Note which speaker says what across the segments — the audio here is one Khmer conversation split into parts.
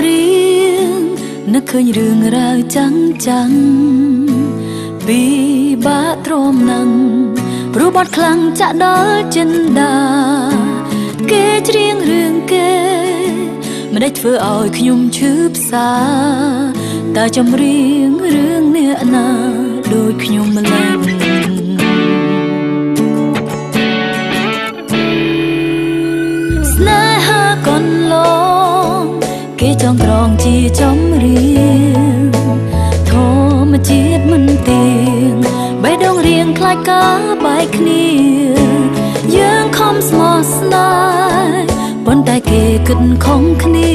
Speaker 1: រៀងនឹកឃើញរឿងរ៉ាវចាំងចាំងពីបាក់ទ្រាំនឹងព្រោះបាត់ខ្លាំងចាក់ដល់ចិនដាគេច្រៀងរឿងគេមិនได้ធ្វើឲ្យខ្ញុំឈឺផ្សាតើចម្រៀងរឿងអ្នកណាដូចខ្ញុំម្ល៉េះស្នេហាកន្លងគេចងក្រងជាចម្រៀងធម្មជាតិមិនទៀងបេះដូងរៀងខ្លាចការបែកគ្នាយើងខំស្មោះស្នេហ៍ប៉ុន្តែគេគិតខំគ្នា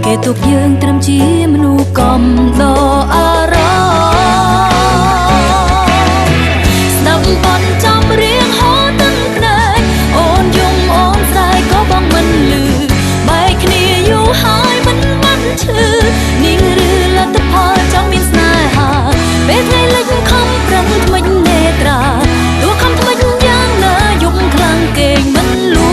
Speaker 1: គេទុកយើងត្រឹមជាមនុស្សកំដរអារម្មណ៍ស្ដាប់បទចម្រៀងហូរទឹកភ្នែកអូនយំអូនស្រែកក៏បងមិនលឺបែកគ្នាយូរហើយមិនបាត់ឈឺនេះឬលទ្ធផលចង់មានស្នេហាពេលថ្ងៃលិចខំប្រឹងថ្មិញនេត្រាទោះខំថ្មិញយ៉ាងណាយំខ្លាំងគេងមិនលួ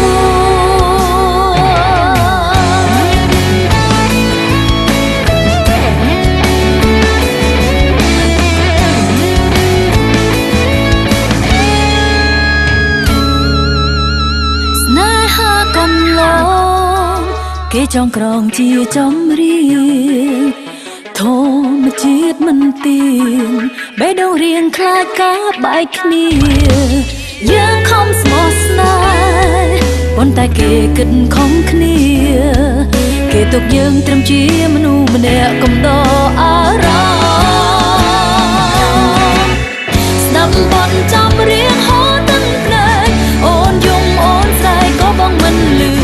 Speaker 1: ស្នេហាកន្លងគេចងក្រងជាចម្រៀងធម្មជាតិមិនទៀងបេះដូងរៀងខ្លាចការបែកគ្នាយើងខំស្មោះស្នេហ៍ប៉ុន្តែគេគិតខំគ្នាគេទុកយើងត្រឹមជាមនុស្សម្នាក់កំដរអារម្មណ៍ស្ដាប់បទចម្រៀងហូរទឹកភ្នែកអូនយំអូនស្រែកក៏បងមិនលឺ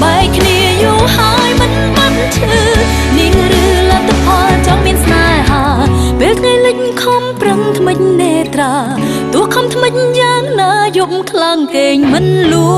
Speaker 1: បែកគ្នាយូរហើយមិនបាត់ឈឺនេះឬលទ្ធផលចង់មានស្នេហាពេលថ្ងៃលិចខំប្រឹងថ្មិញនេត្រាទោះខំថ្មិញយ៉ាងណាយំខ្លាំងគេងមិនលួ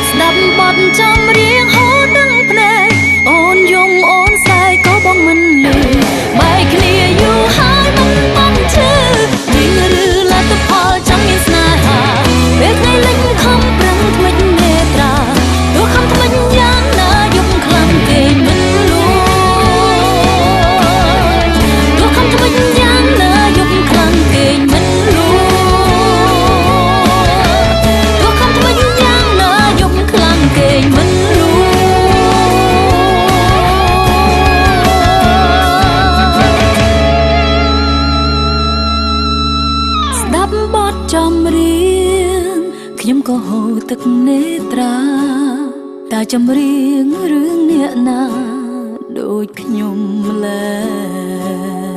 Speaker 1: ស្ដាប់បទចម្រៀងហូរទាំងភ្នែកអូនយំអូនស្រែកក៏បងមិនលឺបែកគ្នាយូរហើយមិនបាត់ឈឺនេះឬលទ្ធផលចង់មានស្នេហាពេលថ្ងៃលិចខំប្រឹងថ្មិញនេត្រាទោះខំថ្មិញយ៉ាងណាយំខ្លាំងគេមិនលួទោះខំថ្មិញយ៉ាងណាយំខ្លាំងគេមិនលួទោះខំថ្មិញយ៉ាងណាយំខ្លាំងគេមិនលួស្ដាប់បទចម្រៀងខ្ញុំក៏ហូរទឹកនេត្រាតើចម្រៀងរឿងអ្នកណាដូចខ្ញុំម្ល៉េះ